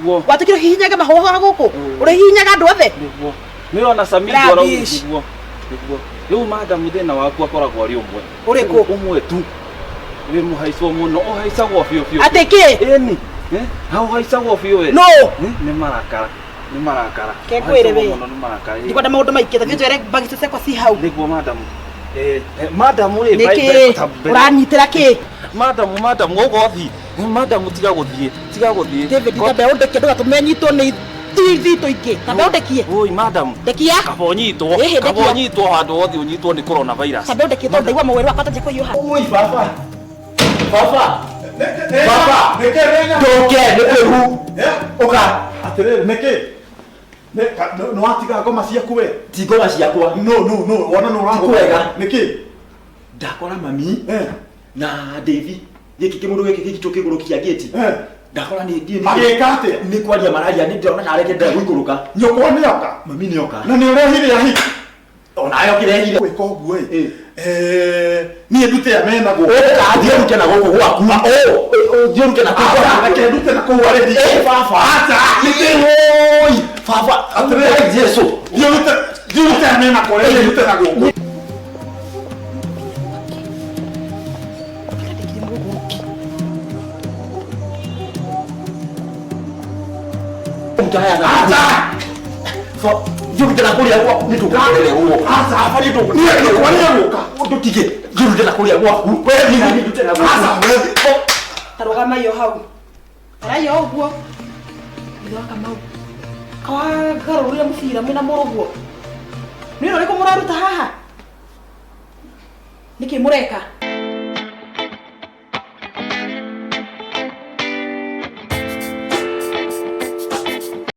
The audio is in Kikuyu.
Nĩguo. Watukire hihinyage mahũha gũkũ. Mm. Ũrĩhihinyaga andũ othe. Nĩguo. Nĩ ona Samido arauga Rubbish. nĩguo. Nĩguo. Rĩu madam thĩna waku akoragwo arĩ ũmwe. Ũrĩkũ? Ũmwe tu. Wĩ mũhaicwo mũno, ũhaicagwo biũ biũ. Atĩ kĩ? Ĩni. Eh? Ha ũhaicagwo biũ we. No. Eh, Nĩ marakara. Nĩ marakara. Ke ngwĩre Ũhaicagwo we. mũno nĩ marakara. Ĩ. Ndikwenda maũndũ maingĩ ta njwere bagiti ciakwa ci hau. Nĩguo madam. Eh, eh, madam rĩ, Nĩ by- kĩ? by- ta mbere- Ũranyitĩra kĩ? Madam, madam, ũgothi. Madam tiga gũthiĩ. Tiga gũthiĩ. David tambe ũndekie ndũgatũme nyitwo nĩ thitũ ingĩ. Tambe ũndekie. Oi madam. Ndekia. Kaba ũnyitwo. Ĩhĩ, Kaba ndekia. ũnyitwo handũ hothe ũnyitwo nĩ coronavirus. Tambe ũndekie tondũ ndaigua mwĩrĩ wakwa tanjia kũhiũha. Oi baba. Baba. Baba. Ndoke nĩ kwĩhu. Ũka. Atĩrĩrĩ, nĩkĩ? Nĩ watiga ngoma ciaku we? Ti ngoma ciakwa. No, no, no, wona nĩ ũragũka. Ti kwega. Nĩkĩ? Ndakora mami na Davy gĩkĩ kĩmũndũ gĩkĩ gĩkĩ kĩgũrũkia gĩti. Ndakora nĩ ndiĩ. Magĩka atĩa? Nĩ kwaria mararia nĩ ndĩrona tarĩ kĩndĩra gũikũrũka. Nyũkwa nĩoka? Mami nĩoka. Na nĩ ũrehire ahiki? Onawe ũkĩrehire. Gwĩka ũguo ĩ. Eh, niĩ ndute aya mena gũkũ. Ũka thiĩ ũrute na gũkũ gwaku. Thiĩ ũrute na kũu gwaku. Reke ndute na kũu arĩthi. Eh, baba. Aca. Nĩkĩ oi. Baba. Atĩrĩrĩ. Jesu. Thiĩ ũrute thiĩ ũrute aya mena kũrĩa niĩ ndute na gũkũ. Aca. Thiĩ ũrute na kũrĩa gwaku nĩ tũkũrerwo. Aca baba nĩ tũkũ. Niĩ nyũkwa nĩegũka. Ndũtige. Thiĩ ũrute na kũrĩa gwaku. We Thiĩ ũrute na gũkũ. Aca we. Ta rũgamai o hau. Arai o ũguo. Ithe wa Kamau. Kawagarũrire mũbira mwĩna mũrũguo. Nĩ wĩra ũrĩkũ mũraruta haha? Nĩkĩ mũreka?